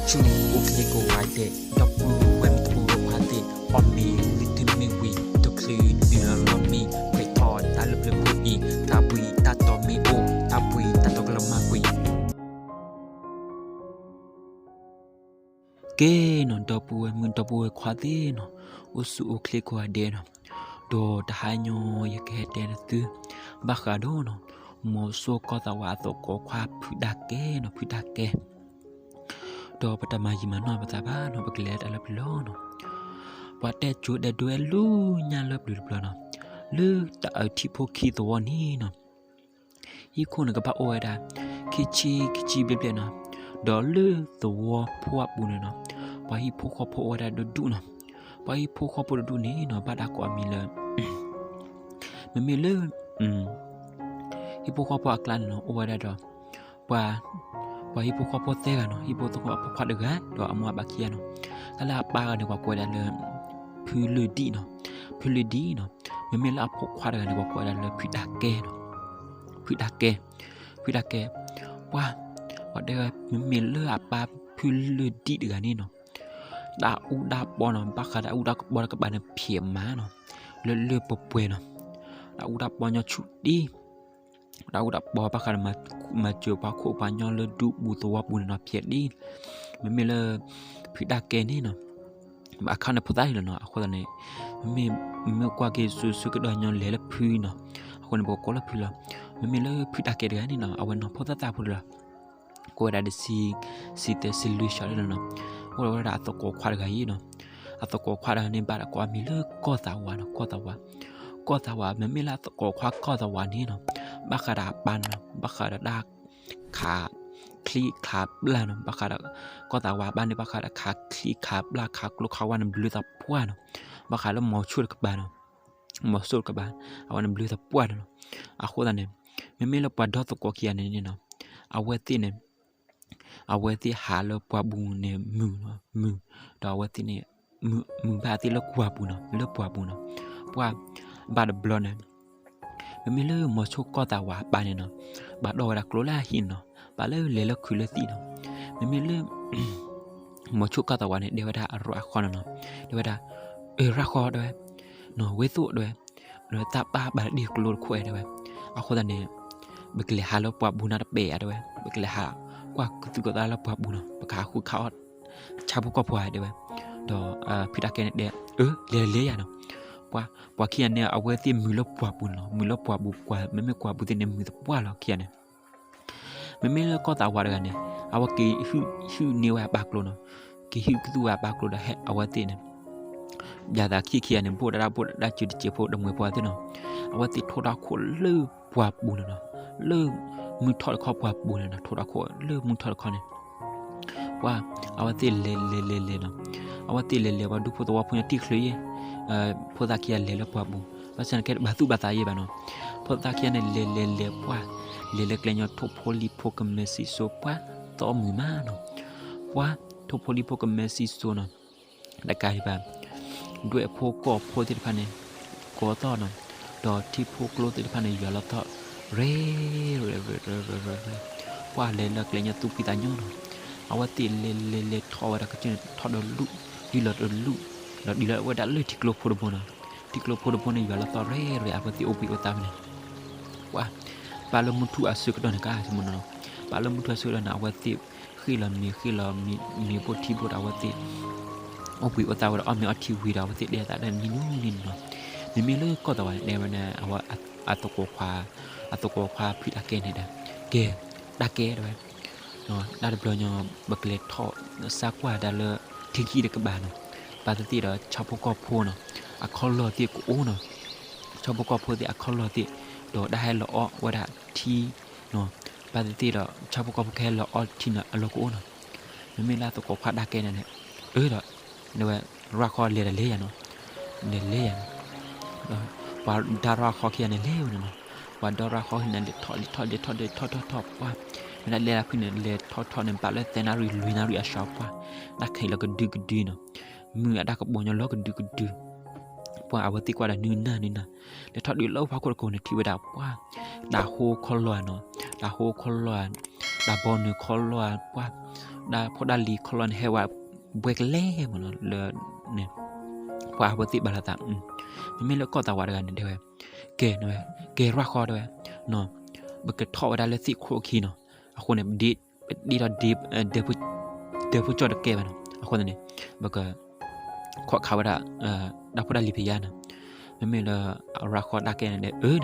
ဆူၣ်အိၣ်ချ့ကိးဂၤဒဲး ဒီပုၢ်ဝဲၢ်မုၣ်ဒီပုၢ်ဝဲၢ်ခွါသ့ၣ်, အီၣ်မ့ၤမ့ၢ်တမ့ၢ်ဝံၤ တချုးနုာ်လီၤလီၢ်မံ, ခွဲးထီၣ်တၢ်လၢပျၢၤဖိအံၤ, တၢ်ဘှံးတၢ်တီၤမ့ၢ်အိၣ်, တၢ်ဘှံးတၢ်တီၤကလီၤမၢ်ကွံာ် ကဲနီၤ ဒီပုၢ်ဝဲၢ်မုၣ်ဒီပုၢ်ဝဲၢ်ခွါသ့ၣ်နီၤ, အိၣ်ဆူၣ်အိၣ်ချ့ကိးဂၤဒဲးနီၤ, ဒီးတဟါညါယကဟဲတဲနသု ဘၣ်ဃးဒီးနီၤ, မီၤစိၣ်ကီၢ်သးဝးအသကိးခွါဖုတၢ်ကဲနီၤ, ဖုတၢ်ကဲ, ဒီးပတမၤယံာ်မၤနီၢ်ပသးဘၣ်နီၤ, ပကလဲၤတၢ်လၢပျၢၤလီၤနီၤ, ပှၤတဲကိၤတဲဒိဝဲလူညါလၢပျၢၤတဘျီနီၤ, လၢတၢ်အုးထံဖိခံသဝီန့ၣ်နီၤ ဟံၣ်ခိၣ်န့ၣ်ကဘၣ်အိၣ်ဝဲဒၣ် ခံဆံခံဆံဘျဲၣ်ဘျဲၣ်နီၤ, ဒီးလၢသဝီဖိအပူၤန့ၣ်နီၤ, ပှၤဟံၣ်ဖိဃီဖိအိၣ်ဝဲဒၣ်တဒူၣ်နီၤ, ပှၤဟံၣ်ဖိဃီဖိတဒူၣ်န့ၣ်နီၤ ဘၣ်တၢ်ကိးအမံၤလၢ မ့မ့ၢ်လၢ ဟံၣ်ဖိဃီဖိအကျါန့ၣ်နီၤ အိၣ်ဝဲဒၣ်ဒီး ပှၤ ပှၤဟံၣ်ဖိဃီဖိသၢဂၤနီၤ, ဟံၣ်ဖိဃီဖိအဖိခွါတဂၤ ဒီးအမိၢ်အပၢ်ခံဂၤနီၤ, တၢ်လၢအပၢ်ဂၤန့ၣ် ပှၤကိးဝဲဒၣ်လၢ ဖုလၢၢ်ဒံၣ်နီၤ, ဖုလၢၢ်ဒံၣ်နီၤ, မ့မ့ၢ်လၢအဖိခွါတဂၤန့ၣ် ပှၤကိးဝဲဒၣ်လၢဖုတၢ်ကဲနီၤ, ဖုတၢ်ကဲ, ဖုတၢ်ကဲ, ပှၤ ပှၤတဲဝဲ မ့မ့ၢ်လၢအပၢ်ဖုလၢၢ်ဒံၣ်တဂၤန့ၣ်နီၤ, တၢ်အူတၢ်ပီနီၤ, ဘၣ်ဃးဒီးတၢ်အူတၢ်ပီတကပၤန့ၣ် ဖျဲးမးနီၤ, လၢလၢပှဲၤပှဲၤနီၤ, တၢ်အူတၢ်ပီညီဆူၣ်တံၢ် တၢ်အူတၢ်ပီဘၣ်ဃးဒီး မၤစၢၤပှၤခိၣ်ပှၤညီလၢဒူပူၤသဝီပူၤန့ၣ်နီၤ ဖျဲးဒံး, မ့မ့ၢ်လၢ ဖုတၢ်ကဲန့ၣ်နီၤ, အခါန့ၣ်ဖိသၣ်လံလီၤနီၤ, အဃိသတးန့ၣ် မ့မ့ၢ် မ့မ့ၢ်ကွၢ်က့ၤဆူၣ်ဆူၣ်ကဒီးညီလဲၤလၢဖုနီၤ, အဃိန့ၣ် ပကကိးလၢဖုလီၤ, မ့မ့ၢ်လၢဖုတၢ်ကဲတဂၤန့ၣ်နီၤ အဝဲနီၤဖိသၣ်သၣ်ဖိလီၤ ကိးဝဲဒၣ်ဒီး စံသဲစံလွံၢ်စှီၤလီၤနီၤ, အိၣ်ဒီးဝဲဒၣ်အသကိးခွါတဂၤအံၤနီၤ, အသကိးခွါတဂၤန့ၣ် ဘၣ်တၢ်ကိးအမံၤလၢကီၢ်သးဝးနီၤ, ကီၢ်သးဝး, ကီၢ်သးဝး, မ့မ့ၢ်လၢအသကိးခွါကီၢ်သးဝးန့ၣ်နီၤ, ဘၣ်ဃးဒီးအပၢ်န့ၣ်နီၤ, ဘၣ်ဃးဒီးတၢ် ခးချံခးပျၢ်နီၤ, ဘၣ်ဃးဒီး ကီၢ်သးဝးအပၢ်န့ၣ် ဘၣ်ဃးဒီးခးချံခးပျၢ် ခးကျိခးဝါန့ၣ် ဘျုးသးပှၢ်နီၤ, ဘၣ်ဃးလၢမီၤစိၣ်တကပၤနီၤ, မီၤစိၣ်တကပၤ, အဝဲန့ၣ်ဘျုးသးပှၢ်န့ၣ်လီၤ, အဃိသတးန့ၣ် မ့မ့ၢ်လၢပှၤဒီသကိးခံဂၤန့ၣ်န့ၣ်နီၤ, အဝဲသ့ၣ်န့ၣ် အဝဲသ့ၣ်ဟးလၢပှၢ်ပူၤန့ၣ်မုာ်နီၤ, မုာ်, ဒီးအဝဲသ့ၣ်န့ၣ် မုာ်ဘၣ်သ့ၣ်လၢပှၢ်ပူၤနီၤ, လၢပှၢ်ပူၤနီၤ, ပှၢ်ဘၣ်တဘျီန့ၣ် မ့မ့ၢ်လၢမီၤစိၣ်ကီၢ်သးဝးအပၢ်န့ၣ်နီၤ, ဘၣ်ဒီးဝဲဒၣ်ကျိလၢအဟံၣ်န့ၣ်နီၤ, ဘၣ်လၢလဲၤလၢခုးလၢသံၣ်နီၤ, မ့မ့ၢ်လၢ မီၤစိၣ်ကီၢ်သးဝးန့ၣ် တဲဝဲဒၣ်အရၣ်ဃီန့ၣ်နီၤ, တဲဝဲဒၣ်, အၢ ရၣ်ဃီတဲဝဲ, နီၢ်ဝ့သိၣ်တဲဝဲ, ဒီးသးပၢ်ဘၣ်တၢ်ဒ်ကျိတခိၣ်တဲဝဲ, အဃိသတးန့ၣ် ပကလဲၤဟးလၢပှၢ်ပူၤနၤတပဲာ်ဧါတဲဝဲ, ပကလဲၤဟးကွၢ်ကသူၣ်ကသးလၢပှၢ်ပူၤနီၤ, ပကဟးဃုခးအီၣ် ဆၣ်ဖိကီၢ်ဖိဧါတဲဝဲ, ဒီးဖုတၢ်ကဲန့ၣ်တဲ, အၢ လဲၤလဲၤယၤနီၤ, ပှၤ ပှၤခံဂၤန့ၣ် အဝဲသ့ၣ်မုာ်လၢပှၢ်ပူၤန့ၣ်လီၤ, မုာ်လၢပှၢ်ပူၤ, ပှၤမ့မ့ၢ်ကွၢ်ပူၤသ့ၣ်န့ၣ် မုာ်သပှၢ်လီၤခံဂၤန့ၣ် မ့မ့ၢ်လၢကီၢ်သးဝးတဂၤန့ၣ် အဝဲက့ၤဟံးန့ၢ်ဝဲအပၢ်ကျိနီၤ, က့ၤဟံးကသူၣ်ဝဲအပၢ်ကျိဒီး အဝဲသ့ၣ်န့ၣ် ယၤသးခံခံဂၤန့ၣ် ဘိၣ်တၢ်ဘိၣ်တၢ်စၢၤတစဲးဖိတမှဲၤဖိသ့ၣ်နီၤ, အဝဲသ့ၣ်ထိၣ်တၢ်ခိၣ်လၢပှၢ်ပူၤန့ၣ်နီၤ, လၢမုၢ်ထီၣ်တခီပှၢ်ပူၤန့ၣ်နီၤ, ထိၣ်တၢ်ခိၣ်လၢမုၢ်ထီၣ်တခီန့ၣ် ပှၤ အဝဲသ့ၣ်လဲၤလဲၤလဲၤလဲၤနီၤ, အဝဲသ့ၣ်လဲၤလဲၤ ပှၤဒူဖိသဝီဖိန့ၣ်တံၢ်ချုးယဲၢ်, ဖိသၣ်ခံဂၤလဲၤလၢပှၢ်ပူၤ, ဘၣ်ဆၣ်န့ၣ်ကဲတဘၣ်သူၣ်ဘၣ်သးယဲၢ်ဘၣ်နီၤ, ဖိသၣ်ခံဂၤန့ၣ်လဲၤလဲၤလဲၤပှၤ, လဲၤလၢကျဲညီထိၣ်ဖိလံၤဖိကမဲစံၣ်စိၤပှၤ, သီမုာ်မးနီၤ, ပှၤ ထိၣ်ဖိလံၤဖိကမဲစံၣ်စိၤနီၤ တကးဒံးဘၣ် ဒွဲၣ်ဖိကီၢ်ဖိသ့ၣ်တဖၣ်န့ၣ် ကိးသီၣ်နီၤ, ဒီးထံဖိကျိသ့ၣ်တဖၣ်န့ၣ် ယွၤလီၤသီၣ် ရဲၣ် ရဲၣ် ရဲၣ် ရဲၣ် ပှၤလဲၤလၢကျဲညီသူၣ်ဖှံသးညီနီၤ, အဝဲသ့ၣ်လဲၤလဲၤလဲၤထီၣ်ဝဲဒၣ်ကစၢၢ်န့ၣ် ထီၣ်ဒီးလူၢ် ဒုးလီၤဒီးလူၢ်, ဒီးဒုးလီၤဝဲဒၣ်လၢထံကျိဖိတဘိနီၤ, ထံကျိဖိတဘိန့ၣ် ယွၤလီၤသီၣ် ရဲၣ် ရဲၣ် အဝဲသ့ၣ်အိၣ်ဘှံးအိၣ်သါဝဲန့ၣ် ပှၤ ပာ်လၢမုၢ်ထူၣ်အဆၢကတီၢ်န့ၣ် ကါမနီၤ, ပာ်လၢမုၢ်ထူၣ်အဆၢကတီၢ်န့ၣ် အဝဲသ့ၣ်ဃ့ၢ်လီၤမ့ၤ ဃ့ၢ်လီၤမ့ၤဘိၣ်ထံဘိၣ်ဒီး အဝဲသ့ၣ် အိၣ်ဘှံးအိၣ်သါဝဲဒီး အီၣ်မ့ၤအီထံဝံၤဒီး အဝဲသ့ၣ်တဲသးတၢ်နံၤနံၤနီၤ, မ့မ့ၢ်လၢကီၢ်သးဝးန့ၣ် တဲဝဲန့ၣ် အဝဲ အသကိးခွါ အသကိးခွါဖုတၢ်ကဲန့ၣ်ဒီး ကဲ တၢ်ကဲတဲဝဲ တၢ်တဘျီညီ ပကလဲၤထီၣ်စၢ်ကွၢ်တၢ်လၢ ထံခံတကပၤနီၤ, ဘၣ်သ့ၣ်သ့ၣ်ဒီး ဆၣ်ဖိကီၢ်ဖိနီၤ, အခီၣ်လီၢ်သ့ၣ်ကအိၣ်နီၤ, ဆၣ်ဖိကီၢ်ဖိသ့ၣ်အခီၣ်လီၢ်သ့ၣ် ဒီးတၢ်ဟဲလီၤအီၣ်ဝဲဒၣ်ထံနီၤ, ဘၣ်သ့ၣ်သ့ၣ်ဒီး ဆၣ်ဖိကီၢ်ဖိကဟဲလီၤအီၣ်ထံန့ၣ် အလီၢ်ကအိၣ်နီၤ, မ့မ့ၢ်လၢအသကိးခွါတၢ်ကဲန့ၣ်န့ၣ် အၢဒီး တဲဝဲ ရၣ်ဃီလဲၤဒီးလဲၤယၤနီၤ, လဲၤလဲၤယၤနီၤ ပှၤဒါရၣ်ဃီခံဂၤန့ၣ်လဲၤဝဲန့ၣ်နီၤ, ပှၤဒါရၣ်ဃီခံဂၤန့ၣ် လဲၤထီၣ်လဲၤထီၣ်လဲၤထီၣ်လဲၤထီၣ်ထီၣ်ထီၣ်ပှၤ, မ့ၢ်ဒၣ်လဲၤလၢဖုန့ၣ် လဲၤထီၣ်ထီၣ်န့ၣ် ဘၣ်လၢသၢနၣ်ရံၣ်လွံၢ်နၣ်ရံၣ်အစှၤပှၤ, တၢ်ခဲအံၤလီၤကဒုကဒုနီၤ, မုၢ်အတၢ်ကပီၤညီလီၤကဒုကဒု, ပှၤအဝဲသ့ၣ်ကွၢ်ဒီးနုၢ်နၢ်နုၢ်နၢ်, လဲၤထီၣ်တုၤလၢဖးခိၣ်တကိးန့ၣ်ထံၣ်ဝဲဒၣ်ပှၤ, တၢ်ဟိခီၣ်လီၢ်နီၤ, တၢ်ဟိခီၣ်လီၢ်, တၢ်ဘီနုာ်ခီၣ်လီၢ်ပှၤ, ဒၣ်ဖိဒၣ်လံၤခီလီၤန့ၣ် ဟဲဝဲဘှဲကလဲမးနီၤ လၢန့ၣ် ပှၤအဝဲသ့ၣ်ဘၣ်လီၤသး မ့မ့ၢ်လၢကီၢ်သးဝးတဂၤန့ၣ် တဲဝဲ ကဲ နဝဲ ကဲရၣ်ဃီတဲဝဲ နီၤ ပကထီၣ်ဝဲဒၣ်လၢသ့ၣ်ခိၣ်အခံနီၤ အဃိန့ၣ် ပဒ့ ပဒ့ထီၣ်ဒဲ ဒဲဖိကၠီၣ်တကဲဘၣ်နီၤ အဃိန့ၣ် ပက ခိးခးဝဲဒၣ် တၢ်ဖိတၢ်လံၤဖဲယါနီၤ မ့မ့ၢ်လၢ အရၣ်ဃီတၢ်ကဲန့ၣ် အၢ ထီၣ်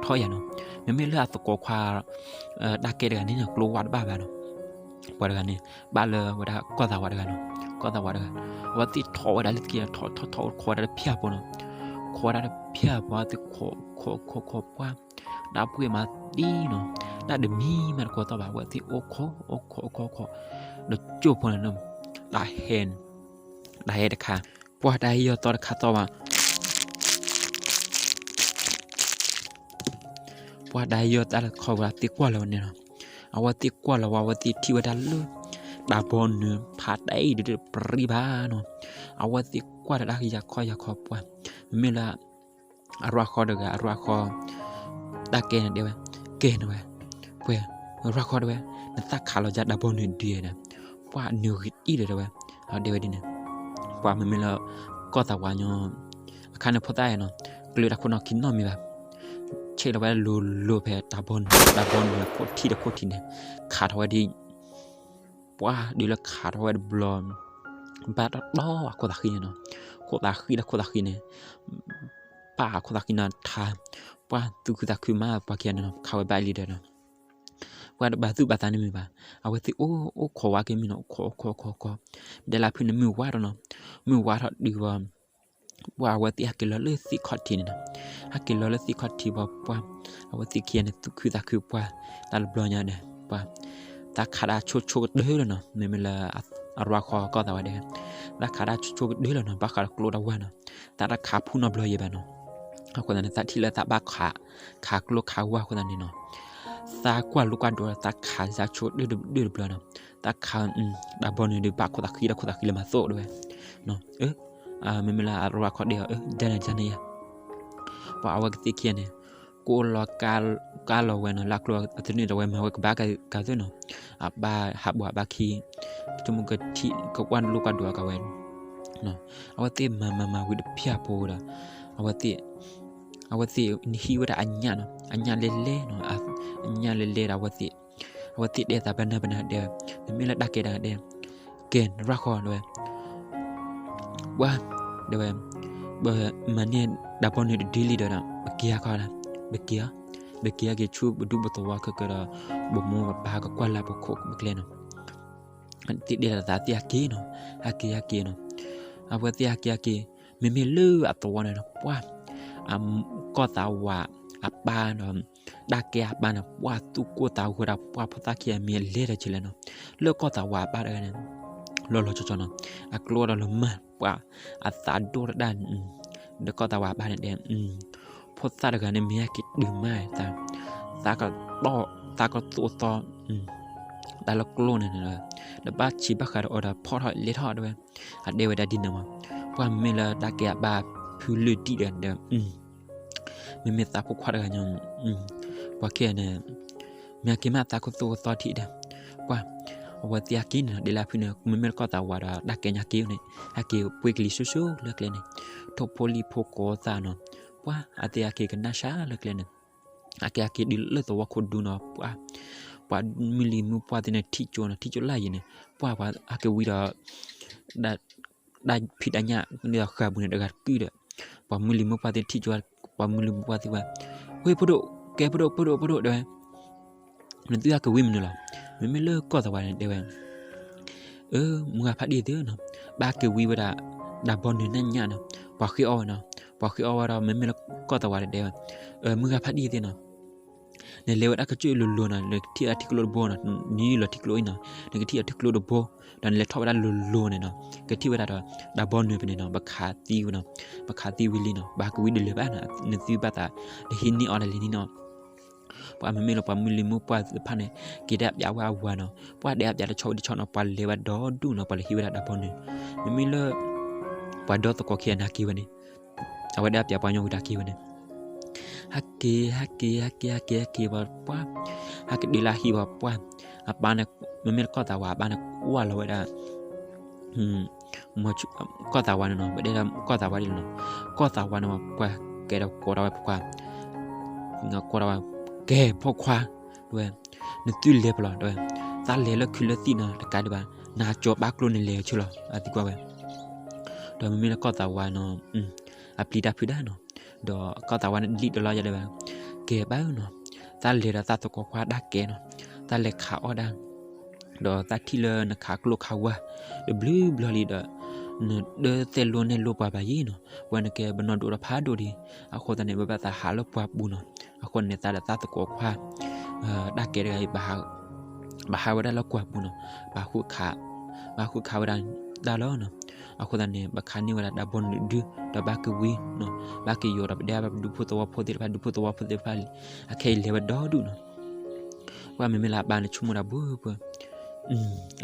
ထီၣ်ယၤနီၤ မ့မ့ၢ်လၢအသကိးခွါ တၢ်ကဲတဂၤန့ၣ်နီၤ ကျိဝါတဘၣ်ဘၣ်နီၤ ပှၤတဂၤန့ၣ် ဘၣ်လၢဝဲဒၣ်ကီၢ်သးဝးတဂၤနီၤ ကီၢ်သးဝးတဂၤ အဝဲသ့ၣ်ထီၣ်ဝဲဒၣ်လၢသ့ၣ် ထီၣ်ထီၣ်ထီၣ် ခိးဝဲဒၣ်တဖၠၣ်ဖိနီၤ ခိးဝဲဒၣ်တဖၠၣ်ဖိ အဝဲသ့ၣ်ခိးခိးခိးခိးပှၢ် တၢ်ပှ့ၢ်မးသံနီၤ တၢ်တမံၤမးတကိးသီၣ်ဘၣ် အဝဲသ့ၣ်အိၣ်ခိး အိၣ်ခိး အိၣ်ခိး ခိး ဒီးကၠိဖိန့ၣ် တၢ်ဟဲ တၢ်ဟဲတခါ ပှၢ်တၢ်ဟဲယီၤသီတခါသီၣ်ဘၣ် ပှၢ်တၢ်ဟဲယီၤတၢ်တခီဝဲ သ့ၣ်ကွၢ်လီၤဝဲန့ၣ်လီၤ အဝဲသ့ၣ်ကွၢ်လီၤဝဲ အဝဲသ့ၣ်ထံၣ်ဝဲဒၣ်လၢ တၢ်ဘီနုာ်ဖးတၢ်အံၤဒုးတပြံဘၣ်နီၤ အဝဲသ့ၣ်ကွၢ်ဒီးတၢ်ယၤခီယၤခီပှၢ် မ့မ့ၢ်လၢ အရၣ်ဃီတဂၤ အရၣ်ဃီ တၢ်ကဲန့ၣ်တဲဝဲ ကဲန့ၣ်ဝဲ ပှဲၤ ရၣ်ဃီတဲဝဲ နသးခးလီၤယၤတၢ်ဘီနုာ်ဒုးဒီး ပှၢ်နုာ်ဂ့ၤအံၤဒီးတဲဝဲ အတဲဝဲဒ်န့ၣ် ပှၢ်မ့မ့ၢ်လၢ ကီၢ်သးဝးညီ အခါန့ၣ်ဖိသၣ်နီၤ ကျၢၤတၢ်ခိၣ်နီၣ်ခံနီတမံၤဘၣ် ဆဲးလီၤဝဲလိၤလိၤဖဲတၢ်ဘီနုာ် တၢ်ဘီနုာ်ခိၣ်ထံးဒီးခိၣ်ထံးန့ၣ် ခးထီၣ်ဝဲဒ် ပှၢ်ဒုးလၢခးထီၣ်ဝဲတဘျီ ဘၣ်တီတီအခိၣ်သးဃံန့ၣ်နီၤ ခိၣ်သးဃံဒီးခိၣ်သးဃံန့ၣ် ပၢ်အခိၣ်သးဃံန့ၣ်ထါ ပှၢ်သူၣ်ခုသးခုမးပှၤခံဂၤန့ၣ်နီၤ ခးဝဲဘၣ်လံဒီးနီၤ ပှၢ်တဘၣ်သူၣ်ဘၣ်သးန့ၣ်မ့ၢ်ဘၣ် အဝဲသ့ၣ်အိၣ်အိၣ်ခိးဝဲက့ၤမ့ၢ်နီၤ အိၣ်ခိးအိၣ်ခိးအိၣ်ခိး ဒဲလၢဖုန့ၣ်မုၢ်ဝါထီၣ်နီၤ မုၢ်ဝါထီၣ်ဒုးဝဲ ပှၢ်အဝဲသ့ၣ်ဟဲက့ၤလီၤလၢသ့ၣ်ခီၣ်ထံးန့ၣ်နီၤ ဟဲက့ၤလီၤလၢသ့ၣ်ခီၣ်ထံးဘၣ်ပှၢ် အဝဲသ့ၣ်ခံဂၤန့ၣ် သူၣ်ခုသးခုပှၢ် တၢ်တဘျီညါဒီး ပှၢ် သးခးတၢ်ဆိဆိကတၢၢ်လီၤနီၤ မ့မ့ၢ်လၢ အရၣ်ဃီကီၢ်သးဝးဒဲ သးခးတၢ်ဆိဆိကတၢၢ်လီၤနီၤ ဘၣ်ဃးဒီးကျိတၢ်ဝါနီၤ သးတခးဖူနီတဘျီယဲဘၣ်နီၤ အဃိသတးန့ၣ် သးထံၣ်လၢသးဘၣ်ခး ခးကျိခးဝါအဃိသတးန့ၣ်နီၤ သးကွၢ်လိကွၢ်ဒိး သးခးသးဆိတၢၢ်တဘျီတဘျီနီၤ သးခး တၢ်ဘီနုာ်ဒုးဘၣ်ခိၣ်သးဃံဒီးခိၣ်သးဃံလၢမၤသီၣ်တဲဝဲ မ့မ့ၢ်လၢအရၣ်ဃီဒဲအီၤ ဒဲန့ၣ်ဒဲန့ၣ်ယါ ပှၢ်အဝဲကသ့ၣ်ခံဂၤန့ၣ် ကိးလီၤကါလီၤဝဲနီၤ လၢကျိအသနၢၣ်ဒီးဝဲမၤဝဲကဘၣ်ကသ့ၣ်နီၤ အဘၣ်ဟးဘှီးဘၣ်ခံ ကမူကထံၣ်ကကွၢ်လိကွၢ်ဒိးကဝဲ အဝဲသ့ၣ်မၤမၤမၤဝံၤတဖၠၣ်ဖိဒီး အဝဲသ့ၣ် အဝဲသ့ၣ်ဟံးဝဲဒၣ်အညၣ်နီၤ အညၣ်လဲၤလဲၤနီၤ အညၣ်လဲၤလဲၤဒီးအဝဲသ့ၣ် အဝဲသ့ၣ်တဲသးပနၢ်ပနၢ်တဲ မ့မ့ၢ်လၢတၢ်ကဲတၢ်တဲ ကဲ ရၣ်ဃီတဲဝဲ ပှၢ် တဲဝဲ ပမၤန့ၢ်တၢ်ဘီနုာ်တဒုလံဒီး ပက့ၤဟါခီလၢ ပက့ၤအီၤ ပက့ၤဟဲက့ၤဆူပဒူပသဝီခဲကဒီး ပမိၢ်ပပၢ်ကကွၢ်လၢ်ပခိၣ်ပကျဲနီၤ သ့ၣ်ဒဲးလီၤသးသ့ၣ်ဟဲက့ၤနီၤ ဟဲက့ၤဟဲက့ၤနီၤ အဝဲသ့ၣ်ဟဲက့ၤဟဲက့ၤ မ့မ့ၢ်လၢအသဝီန့ၣ်နီၤ ပှၢ် အကီၢ်သးဝးအပၢ်ဒီး တၢ်ကဲအပၢ်န့ၣ် ပှၢ်သူၣ်ကိၢ်သးဂီၤဒီး ပှၢ်ဖိသၣ်ခံဂၤမ့ၢ်အလဲၤဒီးကလဲၣ်နီၤ လၢကီၢ်သးဝးအပၢ်တဂၤန့ၣ် လီၤလီၤဆီဆီနီၤ အကျိဒီးလီၤမၢ် ပှၢ် အသးဒိၣ်တဒၣ် ဒီးကီၢ်သးဝးအပၢ်န့ၣ်တဲ ဖိသၣ်တဂၤန့ၣ် မ့ၢ်ဟဲက့ၤတုၤမး သးကတီၢ် သးကသိၣ်သီ တၢ်လၢကျိန့ၣ် ဒီးဘၣ်ဆံးဘၣ်ဃးဒီးအီၤဒီးဖီၣ်ထီၣ်လဲၤထီၣ်တဲဝဲ အတဲဝဲဒၣ်ဒ်န့ၣ်မး ပှၢ်မ့မ့ၢ်လၢတၢ်ကဲအပၢ်ဖုလၢၢ်ဒံၣ်ဒီး မ့မ့ၢ်သးဖိခွါတဂၤညီ ပှၢ်ခဲန့ၣ် မ့ၢ်ဟဲက့ၤမးသးကသိၣ်ကသီထံၣ်ဒီး ပှၢ် အဝဲသ့ၣ်ဟဲက့ၤန့ၣ် ဒ်လၢဖုန့ၣ် မ့မ့ၢ်လၢကီၢ်သးဝးဒီးတၢ်ကဲညါက့ၤန့ၣ် ဟဲက့ၤပှ့ၤကလံၤစိစိလၢကျဲန့ၣ် ထိၣ်ဖိလံၣ်ဖိကိးသးနီၤ ပှၢ်အသ့ၣ်ဟဲက့ၤကနၣ်စၢ်လၢကျဲန့ၣ် ဟဲက့ၤဟဲက့ၤဒုးလၢသဝီခိၣ်ဒူနီၤ ပှၢ် ပှၤမုၢ်လံၤမုၢ်ပှၢ်သ့ၣ်န့ၣ် ထံၣ်ကၠိနီၤ ထံၣ်ကၠိလၢယံၤန့ၣ် ပှၢ်ပှၤဟဲက့ၤဝံၤဒီး တၢ်ဖံးတၢ်ညၣ်န့ၣ်ဒီးဃာ်ပူၤန့ၣ် တဂၤတကုၢ်ဒီး ပှၤမုၢ်လံၤမုၢ်ပှၢ်သ့ၣ်ထံၣ်ကၠိ ပှၤမုၢ်လံၤမုၢ်ပှၢ်သ့ၣ်ဝဲ ဝ့ၢ်ဖိဒိၣ် ကဲဖိဒိၣ် ဖိဒိၣ် ဖိဒိၣ်တဲဝဲ နသုဟဲက့ၤဝံၤမနုၤလီၤ မ့မ့ၢ်လၢကီၢ်သးဝးန့ၣ်တဲဝဲ အၢ မုၢ်ဂၤဖးဒံၣ်သ့ၣ်နီၤ ဘၣ်က့ၤဝံၤဝဲဒၣ် တၢ်ဘီနုာ်နၢ်ညၣ်နီၤ ပှၤဃ့အီၣ်ဝဲနီၤ ပှၤဃ့အီၣ်ဝဲဒီး မ့မ့ၢ်လၢကီၢ်သးဝးန့ၣ်တဲဝဲ အၢ မုၢ်ဂၤဖးဒံၣ်သ့ၣ်နီၤ နလဲၤဝဲဒၣ်ကစၢၢ်လိၤလိၤနီၤ နကထံၣ်အထံကျိတဘိနီၤ နလီၤထံကျိအံၤနီၤ နကထံၣ်အထံကျိတဘိ ဒီးနလဲၤထီၣ်ဝဲဒၣ်လိၤလိၤန့ၣ်နီၤ ကထံၣ်ဝဲဒၣ်ဒီး တၢ်ဘီနုာ်ဖဲန့ၣ်နီၤ ပခးသံဝဲနီၤ ပခးသံဝံၤလံနီၤ ဘၣ်ကဝံၤဒ်လဲၣ်ဘၣ်နီၤ နသုဘၣ်သး နဟံးန့ၢ်အီၤဒ်လဲၣ်န့ၣ်နီၤ ပှၤမ့မ့ၢ်လၢပှၤမုၢ်လံၤမုၢ်ပှၢ်သ့ၣ်တဖၣ်န့ၣ် က့ၤဒၣ်ပျးဝဲအဝၤနီၤ ပှၤဒဲးအပျးတဆီဝံၤတဆီနီၤ ပှၤလဲၤဝဲဒီဒူၣ်နီၤ ပှၤလဲၤဟံးဝဲဒၣ်တၢ်ဘီနုာ် မ့မ့ၢ်လၢ ပှၤဒီသကိးခံဂၤန့ၣ်ဟဲက့ၤဝဲန့ၣ် အဝဲဒၣ်ပျးပှၤညီဝံၤတၢ်က့ၤဝဲန့ၣ် ဟဲက့ၤ ဟဲက့ၤ ဟဲက့ၤ ဟဲက့ၤ ဟဲက့ၤဝဲပှၢ် ဟဲက့ၤတုၤလၢဟံၣ်ဝဲပှၢ် အပၢ်န့ၣ်, မ့မ့ၢ်လၢကီၢ်သးဝးအပၢ်န့ၣ် ကွၢ်လီၤဝဲဒၣ် ကီၢ်သးဝးန့ၣ်နီၤ, ပတဲဒၣ်ကီၢ်သးဝးဒ်လဲၣ်နီၤ, ကီၢ်သးဝးန့ၣ် ပှၤကဲဒီးကိးဒၣ်ဝဲဖိခွါ, ကိးဒၣ်ဝဲ ကဲဖိခွါ, တဲဝဲ, နသုလဲၤပလီၤ တဲဝဲ, သးလဲၤလၢခုးလၢသံၣ်နီၤ တကးဒံးဘၣ် နၤကၠီၤပၢ်ကျိန့ၣ်လဲၤဆၢလီၤ အသံကွၢ်ဝဲ, ဒီးမ့မ့ၢ်လၢကီၢ်သးဝးနီၤ, အပျံၤတၢ်ဖုးဒၣ်နီၤ, ဒီးကီၢ်သးဝးန့ၣ်ဒ်တလီၤယၤတဲဝဲ, ကဲပၢ်ဧၢနီၤ, သးလဲၤဒီးသးသကိးခွါတၢ်ကဲနီၤ, သးလဲၤခးအီၣ်ဒၣ် ဒီးသးထံၣ်လၢနခးကျိခးဝါ တဘျုးဘျီလံဒီး နတသဲလိနဲၣ်လိပှၤဘၣ်ယဲနီၤ, ပှၤနကဲပနီၢ်ဒိၣ်ဒီးဖးဒိၣ်ဒံး, အဃိသတးန့ၣ် ပဘၣ်သးဟးလၢပှၢ်ပူၤနီၤ, အဃိန့ၣ် သးဒီးသးသကိးခွါ တၢ်ကဲတဂၤအံၤ ဘၣ်ဟးဝဲဒၣ်လၢပှၢ်ပူၤနီၤ, ဘၣ်ဃုခးဝဲဒၣ်တၢ်လီၤနီၤ, အဃိသတးန့ၣ် ဘၣ်ခးန့ၢ်ဝဲဒၣ်တၢ်ဘီနုာ်ဒု ဒီးဘၣ်က့ၤဝံၤနီၤ, ဘၣ်က့ၤယိာ်ဒီးပဒဲပဒူဖိသဝီဖိသ့ၣ်တဖၣ် ဒူဖိသဝီဖိသ့ၣ်တဖၣ်လံ, အခဲအံၤလဲၤဝဲဒီဒူၣ်နီၤ ပှၤမ့မ့ၢ်လၢအပၢ်န့ၣ် ဆိကမိၣ်ဒၣ်ဘၣ်ပှၤ,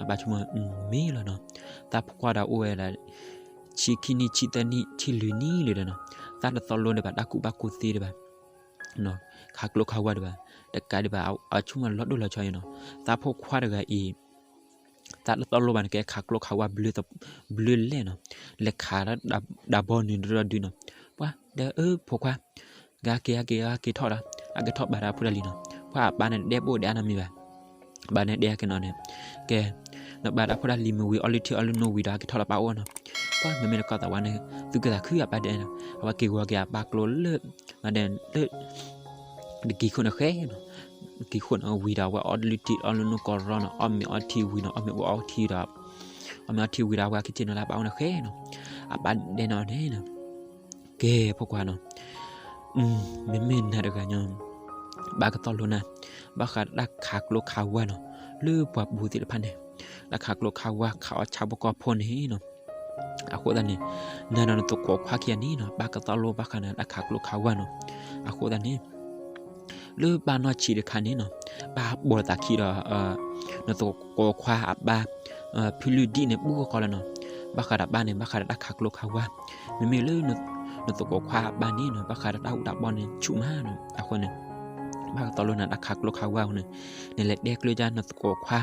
အပၢ်ဆိကမိၣ်မ့ၢ်လီၤနီၤ, သးဖိခွါဒီးအိၣ်ဝဲဒၣ် ဆံခံနံၣ် ဆံသၢနံၣ် ဆံလွံၢ်နံၣ်လံဒီးနီၤ, သးတသီလိဒံးဘၣ်တၢ်ကူၣ်ဘၣ်ကူၣ်သ့ဒံးဘၣ်, ခးကျိခးဝါဒံးဘၣ်, တကးဒံးဘၣ် အဆိကမိၣ်လီၤဒိၣ်လီၤဆီအံၤနီၤ, သးဖိခွါတဂၤအံၤ သးတသီလိဘၣ်န့ၣ် ကဲခးကျိခးဝါ ဘျုးလဲၣ်နီၤ, လဲၤခးတၢ်ဘီနုာ်ဒုဒီဒုနီၤ, ပှၤဒီးအၢဖိခွါ ဂၤက့ၤဂၤက့ၤဂၤက့ၤထီၣ်ဒီး အက့ၤထီၣ်ဘၣ်ဒီးဖိတၢ်လံၤနီၤ, ပှၤအပၢ်န့ၣ်ဒဲဘိၣ်ဒဲအါနီတမံၤဘၣ်, အပၢ်န့ၣ်ဒဲက့ၤနီၤန့ၣ်, ကဲ နဘၣ်ဒီးဖိတၢ်လံၤမ့ၢ်ဝံၤ အီလုၢ်ထံအီလုၢ်နိဝံၤဒီး အက့ၤထီၣ်လၢပၢ်အိၣ်နီၤ, ပှၤမ့မ့ၢ်လၢကီၢ်သးဝးန့ၣ် သူၣ်ခုသးခုအပၢ်ဒဲနီၤ, အဝဲက့ၤဂီၤက့ၤအပၢ်ကျိလၢ မၤဒဲလၢ တကံၤခိၣ်န့ၣ်ဃဲနီၤ, တကံၤခိၣ်န့ၣ်ဝံၤဒီး အဝဲအီလုၢ်ထံအီလုၢ်နိကီၢ်ရီနီၤ, အီၣ်မ့ၤအီထံဝံၤနီၤ, အီၣ်မ့ၤအီထံဒီး အီၣ်မ့ၤအီထံဝံၤဒီး အဝဲက့ၤထံၣ်နီၤလၢအပၢ်အိၣ်န့ၣ်ဃဲနီၤ, အပၢ်ဒဲနီၤန့ၣ်နီၤ, ကဲဖိခွါနီၤ, မ့မ့ၢ်နၤတဂၤညီ ဘၣ်ကသီၣ်လိနၤ, ဘၣ်ဃးတၢ်ခးကျိခးဝါနီၤ, လၢပှၢ်ပူၤသ့ၣ်တဖၣ်န့ၣ်, တၢ်ခးကျိခးဝါ ခးအီၣ်ဆၣ်ဖိကီၢ်ဖိန့ၣ်နီၤ, အဃိသတးန့ၣ် နၤဒီးနသကိးခွါခံဂၤန့ၣ်နီၤ ဘၣ်ကသီၣ်လိဘၣ်ဃးန့ၣ် တၢ်ခးကျိခးဝါနီၤ, အဃိသတးန့ၣ် လၢဘၣ်နီၢ်ဆံးတခါန့ၣ်နီၤ, ဘၣ်ပိာ်သးခံဒီး နသကိးခွါအပၢ် ဖုလုၢ်ဒံၣ်န့ၣ် ဘူၣ်ဃီဃီလီၤနီၤ, ဘၣ်ဃးဒီးဘၣ်န့ၣ် ဘၣ်ဃးဒီးတၢ်ခးကျိခးဝါ, မ့မ့ၢ်လၢ နသကိးခွါအပၢ်န့ၣ်နီၤ ဘၣ်ဃးဒီးတၢ်အူတၢ်ပီန့ၣ်ဆူၣ်မးနီၤ, အဃိန့ၣ် ဘၣ်ကသီၣ်လိနၤတၢ်ခးကျိခးဝါအဃိန့ၣ်, နလဲၤတဲကျၢၤဒၣ်နသကိးခွါ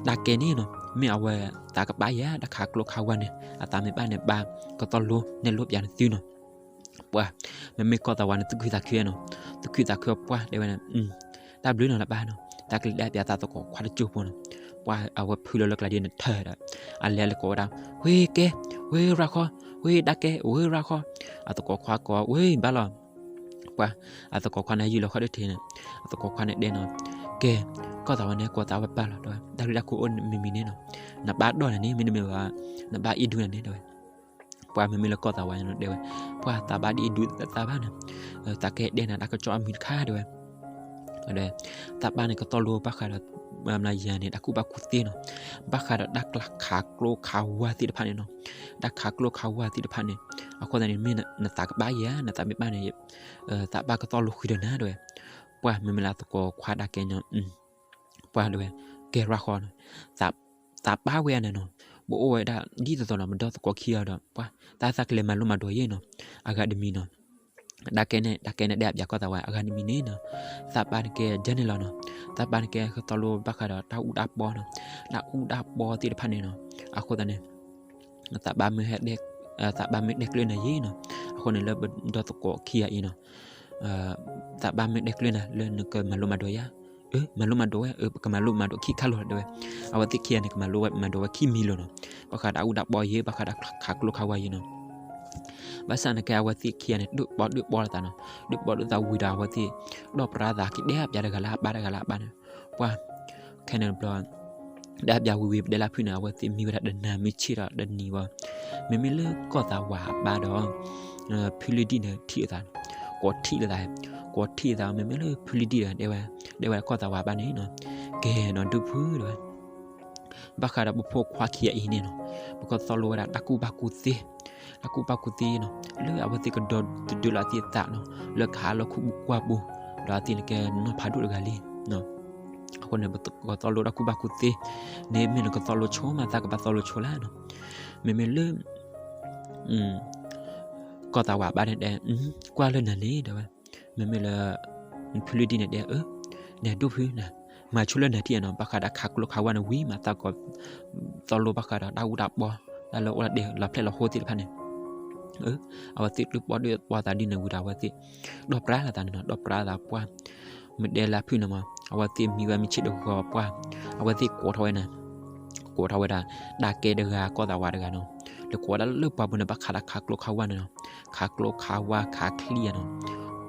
တၢ်ကဲန့ၣ်နီၤ, မ့ၢ်အဝဲသးကပၢ်ယၤ တၢ်ခးကျိခးဝါန့ၣ် အသးမ့ၢ်ဘၣ်န့ၣ် ဘၣ်ကသီၣ်လိနဲၣ်လိပျးနသုနီၤ, ပှၤ မ့မ့ၢ်ကီၢ်သးဝးန့ၣ် သူၣ်ခုသးခုနီၤ, သူၣ်ခုသးခုပှၢ်တဲဝဲန့ၣ်, တၢ်ဘျုးနီၤလၢပၢ်နီၤ, တၢ်ကလဲၤတဲပျးသးသကိးခွါတစိၢ်ဖိနီၤ, ပှၤအဝဲဖုလီၤလၢကျါဒ်န့ၣ်ထၢၣ်ဒီး အလဲၤလၢကိးဝဲဒၣ်, ဝ့ၢ်ကဲ, ဝ့ၢ်ရၢ်ခီ, ဝ့ၢ်တၢ်ကဲ, ဝ့ၢ်ရၢ်ခီ, အသကိးခွါကိးဝ့ၢ်ဘၣ်လီၤ, ပှၤ အသကိးခွါန့ၣ်ယုၢ်လီၤဃီဒိၣ်ထံးန့ၣ်, အသကိးခွါန့ၣ်တဲနီၤ, ကဲ ကီၢ်သးဝးန့ၣ် ကိးသးဝဲပၢ်လီၤ တဲဝဲ, တၢ်ရ့တၢ်ခိၣ်အိၣ်မံၤမံၤန့ၣ်နီၤ, နဘၣ်ဒီၣ်နၤန့ၣ် မ့တမ့ၢ်ဘၣ် နဘၣ်အ့ၣ်ဒူနၤန့ၣ် တဲဝဲ, ပှၤမ့မ့ၢ်လၢကီၢ်သးဝးန့ၣ်တဲဝဲ, ပှၤသးဘၣ်ဒ်အ့ၣ်ဒူသးဘၣ်န့ၣ်, သးကတဲနၤတၢ်ကစီၣ်အမံၤတခါတဲဝဲ သးဘၣ်န့ၣ်ကသီၣ်လိဘၣ်ဃးဒီး မနုၤယၤန့ၣ် တၢ်ကူၣ်ဘၣ်ကူၣ်သ့နီၤ, ဘၣ်ဃးဒီးတၢ်ခးကျိခးဝါသ့ၣ်တဖၣ်န့ၣ်နီၤ, တၢ်ခးကျိခးဝါသ့ၣ်တဖၣ်န့ၣ်, အဃိသတးန့ၣ် မ့ၢ်နသးကဘၣ်ယၤ နသးမ့ၢ်ဘၣ်န့ၣ်, သးဘၣ်ကသီၣ်လိဃုာ်ဒီးနၤတဲဝဲ, ပှၤမ့မ့ၢ်လၢသကိးခွါတၢ်ကဲညီ ပှၤတဲဝဲ, ကဲရၣ်ဃီနီၤ, သးပၢ်ဝဲန့ၣ်နီၤ, ပအိၣ်ဝဲဒၣ်ဒ်သိးသိးနီၤ ပဒီသကိးခံဂၤဒီး ပှၤ တၢ်သးကလဲၤမၤလိမၤဒိးယဲနီၤ, အဂၤတမံၤနီၤ, တၢ်ကဲန့ၣ် တၢ်ကဲန့ၣ်ဒဲးအပျးကီၢ်သးဝး အဂၤတမံၤန့ၣ်နီၤ, သးပၢ်န့ၣ်ကဲဒ်န့ၣ်လီၤနီၤ, သးပၢ်န့ၣ်ကဲကသီၣ်လိဘၣ်ဃးဒီးတၢ်အူတၢ်ပီနီၤ, တၢ်အူတၢ်ပီသ့ၣ်တဖၣ်န့ၣ်နီၤ, အဃိသတးန့ၣ် သးဘၣ်မ့ၢ်ဟဲ, သးဘၣ်မ့ၢ်တဲကျၢၤနၤယဲနီၤ, အဃိန့ၣ်လၢပဒီသကိးခံဂၤအံၤနီၤ, သးဘၣ်မ့ၢ်တဲကျၢၤနၤလၢနကမၤလိမၤဒိးယၤ, မၤလိမၤဒိးဝဲ, ပကမၤလိမၤဒိးခံခါလိာ်တဲဝဲ, အဝဲသ့ၣ်ခံဂၤန့ၣ် ကမၤလိမၤဒိးဝဲခံမံၤလိာ်နီၤ, ဘၣ်ဃးဒီးတၢ်အူတၢ်ပီယဲ ဘၣ်ဃးဒီးခးကျိခးဝါယဲနီၤ, ဘၣ်ဆၣ်န့ၣ်ကဲအဝဲသ့ၣ်ခံဂၤန့ၣ် ဒုးပီဒုးပီလိာ်သးနီၤ, ဒုးပီဒုးသးဝံၤဒီးအဝဲသ့ၣ် ဒီၣ်ပြါသးက့ၤဒဲးအပျးတဂၤလၢအပၢ်တဂၤလၢအပၢ်န့ၣ်, ပှၤ ခဲန့ၣ်တဘျီ ဒဲးအပျးဝံၤဝံၤ ပတဲလၢဖုန့ၣ် အဝဲသ့ၣ်မံဝဲဒၣ်တနၤမ့ၢ်ဆ့ၣ်ဒီးတနံၤဝဲ, မ့မ့ၢ်လၢကီၢ်သးဝးအပၢ်ဒီး ဖုလံဒံၣ်န့ၣ်ထံၣ်လိာ်သး, ကိးထံၣ်လိာ်သး, ကိးထံၣ်လိာ်သး မ့မ့ၢ်လၢဖုလံဒံၣ်ဒီး တဲဝဲ, တဲဝဲကီၢ်သးဝးအပၢ်န့ၣ်နီၤ, ကဲနီၤဒုးဖုတဲဝဲ ဘၣ်ဃးဒီးပဖိခွါခံဂၤအံၤန့ၣ်နီၤ, ပကသီၣ်လိဝဲဒၣ်တၢ်ကူၣ်ဘၣ်ကူၣ်သ့, တၢ်ကူၣ်ဘၣ်ကူၣ်သ့နီၤ, လၢအဝဲသ့ၣ်ကဒီတဒုလၢအသ့ၣ်သးနီၤ, လၢကဟးလၢခိၣ်ပူၤကွၢ်ပူၤ, ဒီးအသ့ၣ်န့ၣ်ကဲနီၢ်ဖးဒိၣ်တဂၤလံ အဃိန့ၣ် ပကသီၣ်လိတၢ်ကူၣ်ဘၣ်ကူၣ်သ့န့ၣ် မ့ၢ်နကသီၣ်လိဆိမး သးကဘၣ်သီၣ်လိဆိလၢနီၤ, မ့မ့ၢ်လၢ ကီၢ်သးဝးအပၢ်န့ၣ်တဲ ကွၢ်လၢနၤန့ၣ် တဲဝဲ, မ့မ့ၢ်လၢ ဖုလံဒံၣ်န့ၣ်တဲ အၢ နဒိၣ်ဖုနၤ, မၤဆိလၢနၤထံၣ်နီၤ, ဘၣ်ဃးဒီးခးကျိခးဝါန့ၣ်ဝံၤမးသးကီး, သီလိဘၣ်ဃးဒီးတၢ်အူတၢ်ပီ, တၢ်လၢအိၣ်လၢဒဲလီၤဖျဲၣ်လီၤဟိသ့ၣ်တဖၣ်န့ၣ်, အဝဲသ့ၣ်တပီၣ်ဒိၣ်ပီၣ်သးဒ်န့ၣ်ဝံၤဒီး အဝဲသ့ၣ် ဒီးပြါလီၤသးန့ၣ်နီၤ, ဒီးပြါသးပှၢ်, မ့ၢ်တဲလၢဖုၣ်န့ၣ်မး, အဝဲသ့ၣ်မံဝဲမုၢ်ဆ့ၣ်တဂီၤပှၢ်, အဝဲသ့ၣ်ကိးထီၣ်ဝဲန့ၣ်, ကိးထီၣ်ဝဲဒၣ် တၢ်ကဲတဂၤ ကီၢ်သးဝးတဂၤနီၤ, လဲၤကိးဝဲဒၣ်လၢပှၢ်ပူၤန့ၣ် ဘၣ်ဃးဒီးခးကျိခးဝါန့ၣ်နီၤ, ခးကျိခးဝါခးချံနီၤ,